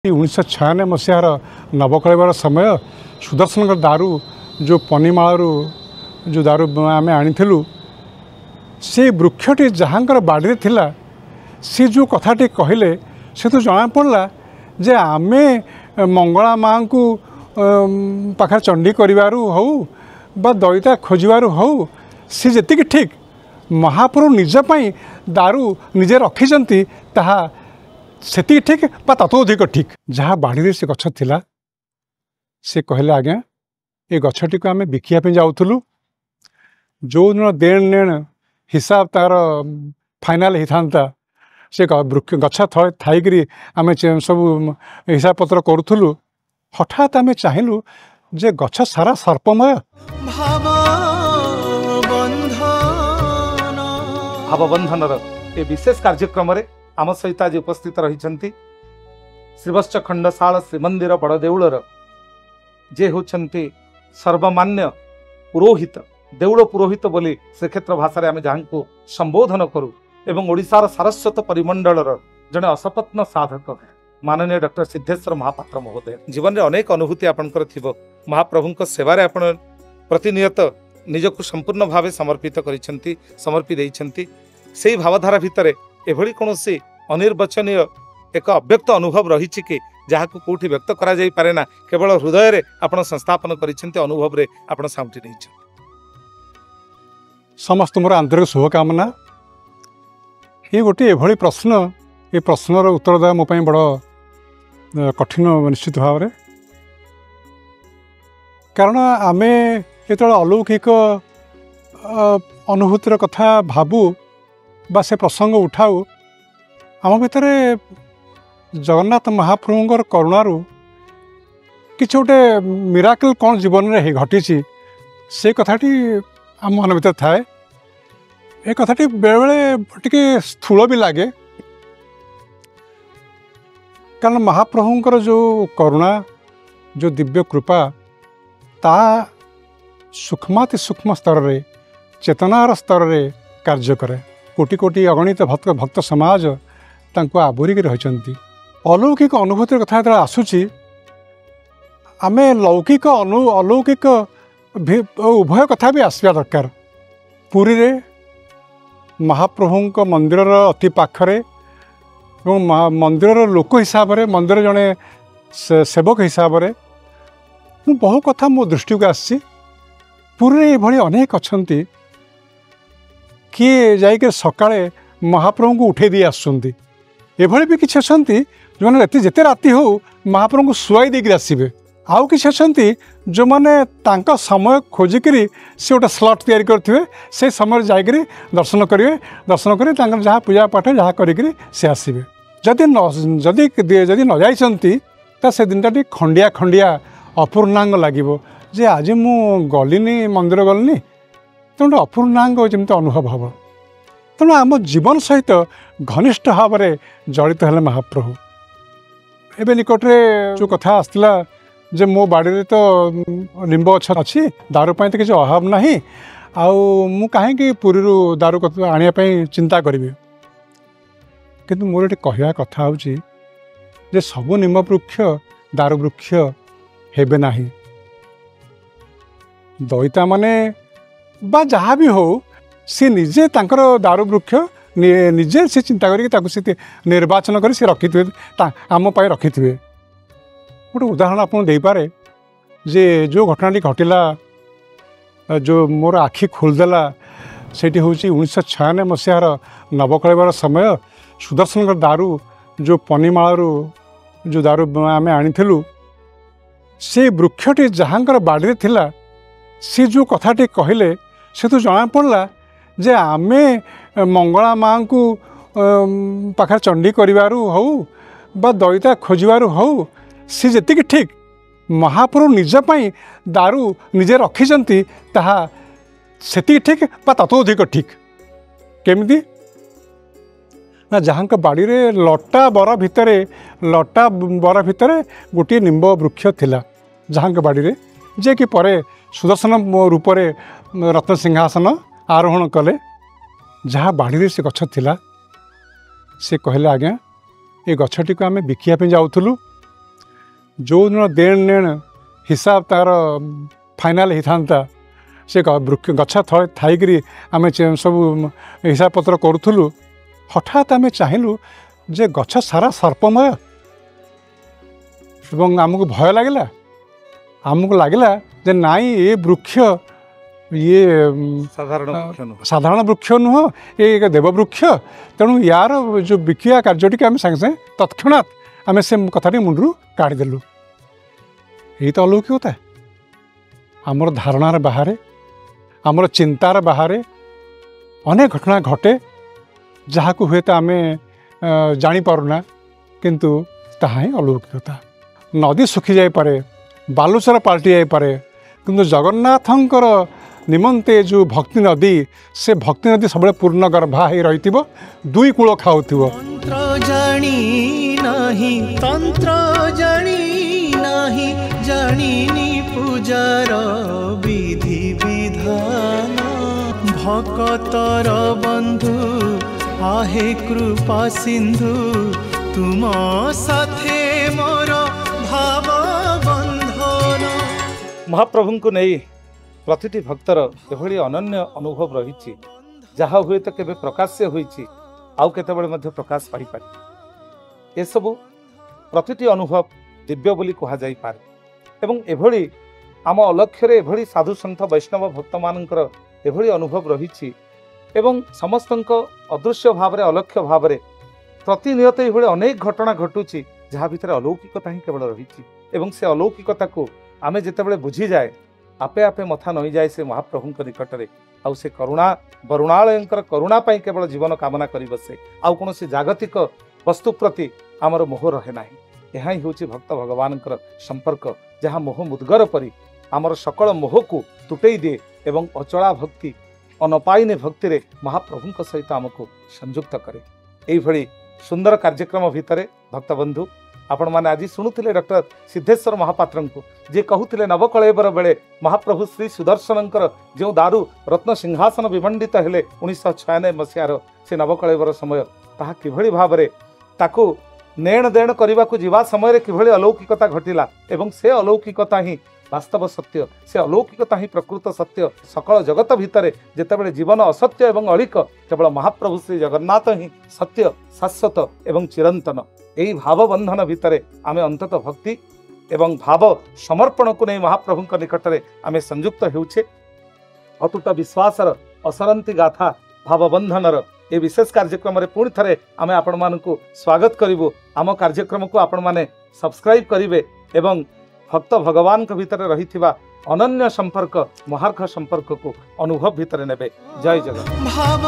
1996 ମସିହାର ନବକଳେବର ସମୟ, ସୁଦର୍ଶନଙ୍କ ଦାରୁ ଯେଉଁ ପନିମାଳରୁ ଯେଉଁ ଦାରୁ ଆମେ ଆଣିଥିଲୁ, ସେ ବୃକ୍ଷଟି ଯାହାଙ୍କର ବାଡ଼ିରେ ଥିଲା, ସେ ଯେଉଁ କଥାଟି କହିଲେ ସେଥିରୁ ଜଣାପଡ଼ିଲା ଯେ ଆମେ ମଙ୍ଗଳା ମାଆଙ୍କୁ ପାଖରେ ଚଣ୍ଡୀ କରିବାରୁ ହେଉ ବା ଦଇତା ଖୋଜିବାରୁ ହେଉ, ସେ ଯେତିକି ଠିକ୍, ମହାପ୍ରଭୁ ନିଜ ପାଇଁ ଦାରୁ ନିଜେ ରଖିଛନ୍ତି ତାହା ସେତିକି ଠିକ୍ ବା ତତୋଧିକ ଠିକ୍। ଯାହା ବାଡ଼ିରେ ସେ ଗଛ ଥିଲା, ସେ କହିଲେ, ଆଜ୍ଞା ଏ ଗଛଟିକୁ ଆମେ ବିକିବା ପାଇଁ ଯାଉଥିଲୁ। ଯେଉଁଦିନ ଦେଣ ନେଣ ହିସାବ ତା'ର ଫାଇନାଲ୍ ହେଇଥାନ୍ତା, ସେ ଗଛ ଥାଇକିରି ଆମେ ସବୁ ହିସାବ ପତ୍ର କରୁଥିଲୁ, ହଠାତ୍ ଆମେ ଚାହିଁଲୁ ଯେ ଗଛ ସାରା ସର୍ପମୟ। ଭାବବନ୍ଧନର ଏ ବିଶେଷ କାର୍ଯ୍ୟକ୍ରମରେ ଆମ ସହିତ ଆଜି ଉପସ୍ଥିତ ରହିଛନ୍ତି ଶ୍ରୀବତ୍ସ ଖଣ୍ଡଶାଳ ଶ୍ରୀମନ୍ଦିର ବଡ଼ଦେଉଳର ଯେ ହେଉଛନ୍ତି ସର୍ବମାନ୍ୟ ପୁରୋହିତ, ଦେଉଳ ପୁରୋହିତ ବୋଲି ଶ୍ରୀକ୍ଷେତ୍ର ଭାଷାରେ ଆମେ ଯାହାଙ୍କୁ ସମ୍ବୋଧନ କରୁ, ଏବଂ ଓଡ଼ିଶାର ସାରସ୍ୱତ ପରିମଣ୍ଡଳର ଜଣେ ଅସପତ୍ନ ସାଧକ ମାନନୀୟ ଡକ୍ଟର ସିଦ୍ଧେଶ୍ୱର ମହାପାତ୍ର ମହୋଦୟ। ଜୀବନରେ ଅନେକ ଅନୁଭୂତି ଆପଣଙ୍କର ଥିବ। ମହାପ୍ରଭୁଙ୍କ ସେବାରେ ଆପଣ ପ୍ରତିନିୟତ ନିଜକୁ ସମ୍ପୂର୍ଣ୍ଣ ଭାବେ ସମର୍ପିତ କରିଛନ୍ତି, ସମର୍ପି ଦେଇଛନ୍ତି। ସେଇ ଭାବଧାରା ଭିତରେ ଏଭଳି କୌଣସି ଅନିର୍ବଚନୀୟ ଏକ ଅବ୍ୟକ୍ତ ଅନୁଭବ ରହିଛି କି, ଯାହାକୁ କେଉଁଠି ବ୍ୟକ୍ତ କରାଯାଇପାରେ ନା, କେବଳ ହୃଦୟରେ ଆପଣ ସଂସ୍ଥାପନ କରିଛନ୍ତି, ଅନୁଭବରେ ଆପଣ ସାଉଁଟି ନେଇଛନ୍ତି? ସମସ୍ତଙ୍କର ଆନ୍ତରିକ ଶୁଭକାମନା। ଏ ଗୋଟିଏ ଏଭଳି ପ୍ରଶ୍ନ, ଏ ପ୍ରଶ୍ନର ଉତ୍ତର ଦେବା ମୋ ପାଇଁ ବଡ଼ କଠିନ ନିଶ୍ଚିତ ଭାବରେ, କାରଣ ଆମେ ଯେତେବେଳେ ଅଲୌକିକ ଅନୁଭୂତିର କଥା ଭାବୁ ବା ସେ ପ୍ରସଙ୍ଗ ଉଠାଉ, ଆମ ଭିତରେ ଜଗନ୍ନାଥ ମହାପ୍ରଭୁଙ୍କର କରୁଣାରୁ କିଛି ଗୋଟେ ମିରାକଲ୍ କ'ଣ ଜୀବନରେ ଘଟିଛି, ସେ କଥାଟି ଆମ ମନ ଭିତରେ ଥାଏ। ଏ କଥାଟି ବେଳେବେଳେ ଟିକେ ସ୍ଥୂଳ ବି ଲାଗେ, କାରଣ ମହାପ୍ରଭୁଙ୍କର ଯେଉଁ କରୁଣା, ଯେଉଁ ଦିବ୍ୟ କୃପା, ତା ସୂକ୍ଷ୍ମାତି ସୂକ୍ଷ୍ମ ସ୍ତରରେ, ଚେତନାର ସ୍ତରରେ କାର୍ଯ୍ୟ କରେ। କୋଟି କୋଟି ଅଗଣିତ ଭକ୍ତ ସମାଜ ତାଙ୍କୁ ଆବୋରିକି ରହିଛନ୍ତି। ଅଲୌକିକ ଅନୁଭୂତିର କଥା ଯେତେବେଳେ ଆସୁଛି, ଆମେ ଲୌକିକ ଅଲୌକିକ ଉଭୟ କଥା ବି ଆସିବା ଦରକାର। ପୁରୀରେ ମହାପ୍ରଭୁଙ୍କ ମନ୍ଦିରର ଅତି ପାଖରେ ଏବଂ ମନ୍ଦିରର ଲୋକ ହିସାବରେ, ମନ୍ଦିର ଜଣେ ସେବକ ହିସାବରେ ମୁଁ ବହୁ କଥା ମୋ ଦୃଷ୍ଟିକୁ ଆସିଛି। ପୁରୀରେ ଏଭଳି ଅନେକ ଅଛନ୍ତି, କିଏ ଯାଇକି ସକାଳେ ମହାପ୍ରଭୁଙ୍କୁ ଉଠେଇ ଦେଇ ଆସୁଛନ୍ତି। ଏଭଳି ବି କିଛି ଅଛନ୍ତି ଯେଉଁମାନେ ଯେତେ ରାତି ହେଉ ମହାପ୍ରଭୁଙ୍କୁ ଶୁଆଇ ଦେଇକିରି ଆସିବେ। ଆଉ କିଛି ଅଛନ୍ତି ଯେଉଁମାନେ ତାଙ୍କ ସମୟ ଖୋଜିକିରି ସେ ଗୋଟେ ସ୍ଲଟ୍ ତିଆରି କରିଥିବେ, ସେ ସମୟରେ ଯାଇକିରି ଦର୍ଶନ କରିବେ, ଦର୍ଶନ କରି ତାଙ୍କର ଯାହା ପୂଜା ପାଠ ଯାହା କରିକିରି ସେ ଆସିବେ। ଯଦି ନ ଯାଇଛନ୍ତି ତ ସେ ଦିନଟା ଟିକେ ଖଣ୍ଡିଆ ଖଣ୍ଡିଆ ଅପୂର୍ଣ୍ଣାଙ୍ଗ ଲାଗିବ ଯେ ଆଜି ମୁଁ ଗଲିନି, ମନ୍ଦିର ଗଲିନି, ତେଣୁ ଗୋଟେ ଅପୂର୍ଣ୍ଣାଙ୍ଗ ଯେମିତି ଅନୁଭବ ହେବ। ତେଣୁ ଆମ ଜୀବନ ସହିତ ଘନିଷ୍ଠ ଭାବରେ ଜଡ଼ିତ ହେଲେ ମହାପ୍ରଭୁ। ଏବେ ନିକଟରେ ଯେଉଁ କଥା ଆସିଥିଲା ଯେ ମୋ ବାଡ଼ିରେ ତ ଲିମ୍ବ ଗଛ ଅଛି, ଦାରୁ ପାଇଁ ତ କିଛି ଅଭାବ ନାହିଁ, ଆଉ ମୁଁ କାହିଁକି ପୁରୀରୁ ଦାରୁ ଆଣିବା ପାଇଁ ଚିନ୍ତା କରିବି। କିନ୍ତୁ ମୋର ଏଠି କହିବା କଥା ହେଉଛି ଯେ ସବୁ ନିମ୍ବ ବୃକ୍ଷ ଦାରୁ ବୃକ୍ଷ ହେବେ ନାହିଁ। ଦଇତାମାନେ ବା ଯାହା ବି ହେଉ, ସେ ନିଜେ ତାଙ୍କର ଦାରୁ ବୃକ୍ଷ ନିଜେ ସେ ଚିନ୍ତା କରିକି ତାକୁ ସେ ନିର୍ବାଚନ କରି ସେ ରଖିଥିବେ, ଆମ ପାଇଁ ରଖିଥିବେ। ଗୋଟେ ଉଦାହରଣ ଆପଣଙ୍କୁ ଦେଇପାରେ ଯେ ଯେଉଁ ଘଟଣାଟି ଘଟିଲା, ଯେଉଁ ମୋର ଆଖି ଖୋଲିଦେଲା, ସେଇଠି ହେଉଛି 1996 ମସିହାର ନବକଳେବର ସମୟ, ସୁଦର୍ଶନଙ୍କ ଦାରୁ ଯେଉଁ ପନିମାଳରୁ ଯେଉଁ ଦାରୁ ଆମେ ଆଣିଥିଲୁ, ସେ ବୃକ୍ଷଟି ଯାହାଙ୍କର ବାଡ଼ିରେ ଥିଲା, ସେ ଯେଉଁ କଥାଟି କହିଲେ ସେଥିରୁ ଜଣାପଡ଼ିଲା ଯେ ଆମେ ମଙ୍ଗଳା ମାଆଙ୍କୁ ପାଖରେ ଚଣ୍ଡୀ କରିବାରୁ ହେଉ ବା ଦଇତା ଖୋଜିବାରୁ ହେଉ, ସେ ଯେତିକି ଠିକ୍, ମହାପ୍ରଭୁ ନିଜ ପାଇଁ ଦାରୁ ନିଜେ ରଖିଛନ୍ତି ତାହା ସେତିକି ଠିକ୍ ବା ତତୋଧିକ ଠିକ୍। କେମିତି ନା, ଯାହାଙ୍କ ବାଡ଼ିରେ ଲଟା ବର ଭିତରେ ଗୋଟିଏ ନିମ୍ବ ବୃକ୍ଷ ଥିଲା, ଯାହାଙ୍କ ବାଡ଼ିରେ, ଯିଏକି ପରେ ସୁଦର୍ଶନ ରୂପରେ ରତ୍ନ ସିଂହାସନ ଆରୋହଣ କଲେ, ଯାହା ବାଡ଼ିରେ ସେ ଗଛ ଥିଲା, ସେ କହିଲେ, ଆଜ୍ଞା ଏ ଗଛଟିକୁ ଆମେ ବିକିବା ପାଇଁ ଯାଉଥିଲୁ। ଯେଉଁଦିନ ଦେଣ ନେଣ ହିସାବ ତାର ଫାଇନାଲ୍ ହେଇଥାନ୍ତା, ସେ ଗଛ ଥାଇକିରି ଆମେ ସବୁ ହିସାବ ପତ୍ର କରୁଥିଲୁ। ହଠାତ୍ ଆମେ ଚାହିଁଲୁ ଯେ ଗଛ ସାରା ସର୍ପମୟ ଏବଂ ଆମକୁ ଭୟ ଲାଗିଲା। ଆମକୁ ଲାଗିଲା ଯେ ନାଇଁ, ଏ ବୃକ୍ଷ ଇଏ ସାଧାରଣ ବୃକ୍ଷ ନୁହଁ, ଏ ଏକ ଦେବବୃକ୍ଷ। ତେଣୁ ୟାର ଯେଉଁ ବିକିବା କାର୍ଯ୍ୟଟିକୁ ଆମେ ସାଙ୍ଗେ ସାଙ୍ଗେ ତତ୍କ୍ଷଣାତ୍ ଆମେ ସେ କଥାଟି ମୁଣ୍ଡରୁ କାଢ଼ିଦେଲୁ। ଏଇ ତ ଅଲୌକିକତା, ଆମର ଧାରଣାର ବାହାରେ, ଆମର ଚିନ୍ତାର ବାହାରେ ଅନେକ ଘଟଣା ଘଟେ, ଯାହାକୁ ହୁଏତ ଆମେ ଜାଣିପାରୁନା, କିନ୍ତୁ ତାହା ହିଁ ଅଲୌକିକତା। ନଦୀ ଶୁଖି ଯାଇପାରେ, ବାଲୁଚର ପାଲଟି ଯାଇପାରେ, କିନ୍ତୁ ଜଗନ୍ନାଥଙ୍କର ନିମନ୍ତେ ଯେଉଁ ଭକ୍ତି ନଦୀ, ସେ ଭକ୍ତି ନଦୀ ସବୁବେଳେ ପୂର୍ଣ୍ଣ ଗର୍ଭା ହେଇ ରହିଥିବ, ଦୁଇ କୂଳ ଖାଉଥିବ। ମନ୍ତ୍ର ଜାଣି ନାହିଁ, ତନ୍ତ୍ର ଜାଣି ନାହିଁ, ଜାଣିନି ପୂଜାର ବିଧି ବିଧାନ। ଭକତର ବନ୍ଧୁ ଆହେ କୃପା ସିନ୍ଧୁ, ତୁମ ସାଥେ ମୋର ଭାବ ବନ୍ଧନ। ମହାପ୍ରଭୁଙ୍କୁ ନେଇ ପ୍ରତିଟି ଭକ୍ତର ଏଭଳି ଅନନ୍ୟ ଅନୁଭବ ରହିଛି, ଯାହା ହୁଏତ କେବେ ପ୍ରକାଶ୍ୟ ହୋଇଛି, ଆଉ କେତେବେଳେ ମଧ୍ୟ ପ୍ରକାଶ ପାଇପାରେ। ଏସବୁ ପ୍ରତିଟି ଅନୁଭବ ଦିବ୍ୟ ବୋଲି କୁହାଯାଇପାରେ। ଏବଂ ଏଭଳି ଆମ ଅଲକ୍ଷ୍ୟରେ ଏଭଳି ସାଧୁ ସନ୍ଥ ବୈଷ୍ଣବ ଭକ୍ତମାନଙ୍କର ଏଭଳି ଅନୁଭବ ରହିଛି ଏବଂ ସମସ୍ତଙ୍କ ଅଦୃଶ୍ୟ ଭାବରେ, ଅଲକ୍ଷ୍ୟ ଭାବରେ ପ୍ରତିନିୟତ ଏଭଳି ଅନେକ ଘଟଣା ଘଟୁଛି, ଯାହା ଭିତରେ ଅଲୌକିକତା ହିଁ କେବଳ ରହିଛି। ଏବଂ ସେ ଅଲୌକିକତାକୁ ଆମେ ଯେତେବେଳେ ବୁଝିଯାଏ, ଆପେ ଆପେ ମଥା ନଇଯାଏ ସେ ମହାପ୍ରଭୁଙ୍କ ନିକଟରେ। ଆଉ ସେ କରୁଣା ବରୁଣାଳୟଙ୍କର କରୁଣା ପାଇଁ କେବଳ ଜୀବନ କାମନା କରି ବସେ, ଆଉ କୌଣସି ଜାଗତିକ ବସ୍ତୁ ପ୍ରତି ଆମର ମୋହ ରହେ ନାହିଁ। ଏହା ହିଁ ହେଉଛି ଭକ୍ତ ଭଗବାନଙ୍କର ସମ୍ପର୍କ, ଯାହା ମୋହ ମୁଦ୍ଗର ପରି ଆମର ସକଳ ମୋହକୁ ତୁଟେଇ ଦିଏ ଏବଂ ଅଚଳା ଭକ୍ତି, ଅନପାଇନେ ଭକ୍ତିରେ ମହାପ୍ରଭୁଙ୍କ ସହିତ ଆମକୁ ସଂଯୁକ୍ତ କରେ। ଏଇଭଳି ସୁନ୍ଦର କାର୍ଯ୍ୟକ୍ରମ ଭିତରେ ଭକ୍ତବନ୍ଧୁ, ଆପଣମାନେ ଆଜି ଶୁଣୁଥିଲେ ଡକ୍ଟର ସିଦ୍ଧେଶ୍ୱର ମହାପାତ୍ରଙ୍କୁ, ଯିଏ କହୁଥିଲେ ନବକଳେବର ବେଳେ ମହାପ୍ରଭୁ ଶ୍ରୀ ସୁଦର୍ଶନଙ୍କର ଯେଉଁ ଦାରୁ ରତ୍ନ ସିଂହାସନ ବିମଣ୍ଡିତ ହେଲେ 1996 ମସିହାର ସେ ନବକଳେବର ସମୟ, ତାହା କିଭଳି ଭାବରେ ତାକୁ ନେଣ ଦେଣ କରିବାକୁ ଯିବା ସମୟରେ କିଭଳି ଅଲୌକିକତା ଘଟିଲା ଏବଂ ସେ ଅଲୌକିକତା ହିଁ ବାସ୍ତବ ସତ୍ୟ, ସେ ଅଲୌକିକତା ହିଁ ପ୍ରକୃତ ସତ୍ୟ। ସକଳ ଜଗତ ଭିତରେ ଯେତେବେଳେ ଜୀବନ ଅସତ୍ୟ ଏବଂ ଅଳିକ, କେବଳ ମହାପ୍ରଭୁ ଶ୍ରୀ ଜଗନ୍ନାଥ ହିଁ ସତ୍ୟ, ଶାଶ୍ୱତ ଏବଂ ଚିରନ୍ତନ। ଏହି ଭାବବନ୍ଧନ ଭିତରେ ଆମେ ଅନ୍ତତଃ ଭକ୍ତି ଏବଂ ଭାବ ସମର୍ପଣକୁ ନେଇ ମହାପ୍ରଭୁଙ୍କ ନିକଟରେ ଆମେ ସଂଯୁକ୍ତ ହେଉଛେ। ଅତୁଟ ବିଶ୍ୱାସର ଅସରନ୍ତି ଗାଥା ଭାବବନ୍ଧନର ଏ ବିଶେଷ କାର୍ଯ୍ୟକ୍ରମରେ ପୁଣି ଥରେ ଆମେ ଆପଣମାନଙ୍କୁ ସ୍ୱାଗତ କରିବୁ। ଆମ କାର୍ଯ୍ୟକ୍ରମକୁ ଆପଣମାନେ ସବସ୍କ୍ରାଇବ୍ କରିବେ ଏବଂ ଭକ୍ତ ଭଗବାନଙ୍କ ଭିତରେ ରହିଥିବା ଅନନ୍ୟ ସମ୍ପର୍କ, ମହାର୍ଘ ସମ୍ପର୍କକୁ ଅନୁଭବ ଭିତରେ ନେବେ। ଜୟ ଜଗନ୍ନାଥ। ଭାବ